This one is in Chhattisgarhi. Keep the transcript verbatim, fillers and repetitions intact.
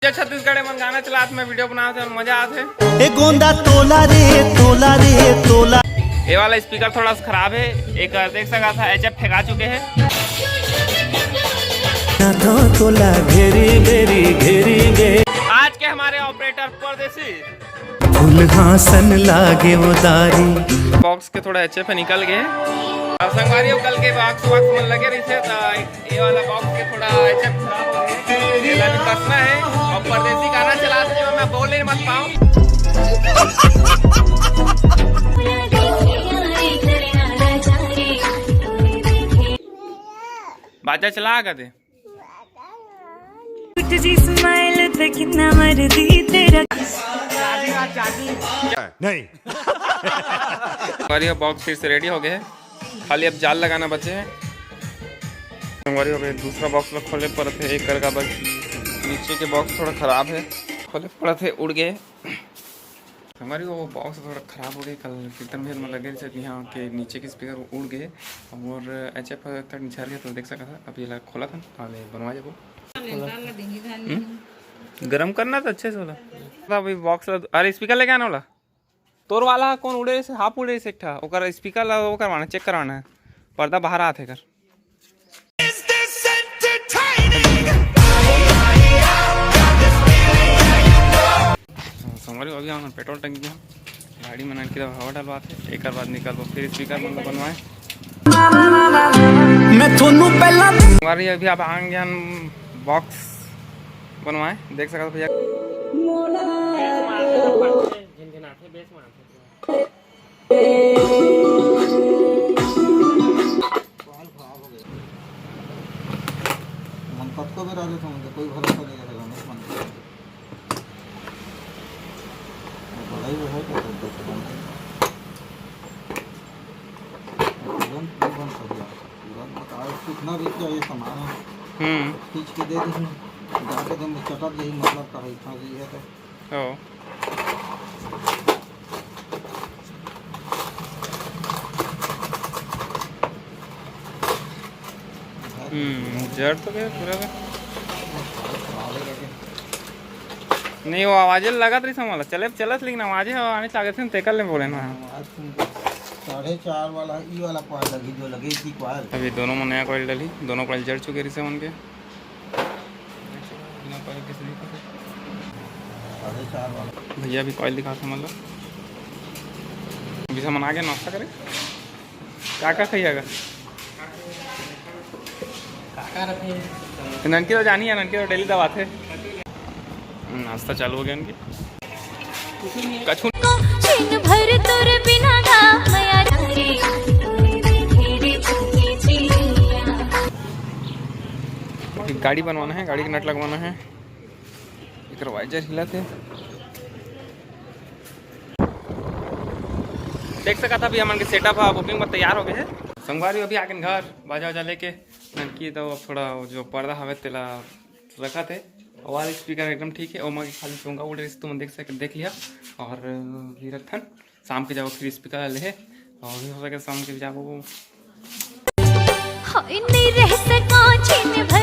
जो छत्तीसगढ़ मन गाना चलात में वीडियो बनात हे, मजा आत हे। ए गोंदा तोला रे, तोला रे, तोला। ये वाला स्पीकर थोड़ा सा खराब है, एक देख सका था, एचएफ फेंका चुके हैं। ना तो तोला घेरी बेरी, घेरी बेरी। आज के हमारे ऑपरेटर परदेसी। फुलहासन लागे वो दारी। बॉक्स के थोड़ा एचएफ निकल गए। अब संगवारी हो, कल के बॉक्स वॉक्स मन लगे रहिसे, त ये वाला बॉक्स के थोड़ा एचएफ खराब हो गए, ये वाला भी कसना है। और परदेसी गाना चला दे, मैं बोले मत पाऊँ। बाजा चला कर दे। कुछ जी स्माइल पे कितना मर्जी तेरा। नहीं। और ये बॉक्स फिर से रेडी हो गए हैं, खाली अब जाल लगाना बचे है। संगवारी हो गए, दूसरा बॉक्स ला खोले पड़त है, एक करका बस नीचे के बॉक्स थोड़ा खराब है, खोले पड़त है, उड़ गए। संगवारी हो, बॉक्स थोड़ा खराब हो गए, कल कीर्तन भजन में लगे रहे यहाँ के नीचे के स्पीकर उड़ गए और एचएफ तक झर गया, तो देख सका था। अब ये ला खोला था, अब ये बनवा जाबो। गरम करना तो अच्छे से होला। अभी बॉक्स ला, अरे स्पीकर लेके आना होला। तोर वाला कौन उड़े से, हाफ उड़े से एक ठा, ओकर स्पीकर ला वो करवाना, चेक करवाना है, पर्दा बाहर आत है कर। संगवारी हो, अभी हमन पेट्रोल टंकी में गाड़ी में ननकी दवा हवा डलवात है, एक बाद निकलबो फिर स्पीकर मन बनवाए। मैं थोनू पहला संगवारी अभी आप आएंगे हम बॉक्स बनवाए, देख सकते हो भैया। मन कतको बेर आ जाथे, उनके कोई भरोसा नहीं रहेगा, नहीं मन। बड़ा ही है तो, तो, तो, तुरंत नहीं बन सकता। तुरंत बता, कितना भी चाहिए सामान है, हम्म। खींच के दे दे, जाके तुम चटक यही मतलब का है, इतना भी है तो। ओ। हम्म, जड़ तो गया पूरा का। नहीं, वो आवाजे लगत रही समझ ला। चले, चलत लेकिन आवाजे आने लागत है, तेकर ले बोले ना। साढ़े चार वाला, ई वाला कॉइल लगी, जो लगे इसी कॉइल। अभी दोनों में नया कॉइल डाली, दोनों कॉइल जड़ चुके रही से मन के। बिना कॉइल के स्लीपर है। साढ़े चार वाला। भैया भी कॉइल दिखा समझ लो। अभी सामान आ गया, नाश्ता करें। का का खाइएगा? ननकी तो जानी है, ननकी तो डेली दबाथे। नाश्ता चालू हो गया इनकी। कछु दिन भर तोर बिना गा मया रे। गाड़ी बनवाना है, गाड़ी के नट लगवाना है। एकर वाइजर हिला थे। देख सकत हा, अभी हमन के सेटअप हा बुकिंग बर तैयार हो गए है। संगवारी अभी आगे घर बाजा वाजा लेके ननकी तो अब थोड़ा वो जो पर्दा हवे तेला रखा थे। आवाज स्पीकर एकदम ठीक है, ओमा के खाली चोंगा उड़ रही तुम देख सक देख लिया। और भी रखथन, शाम के जाओ फिर स्पीकर ले और भी हो सके शाम के जाबो। हाय नहीं रह सको छिन भर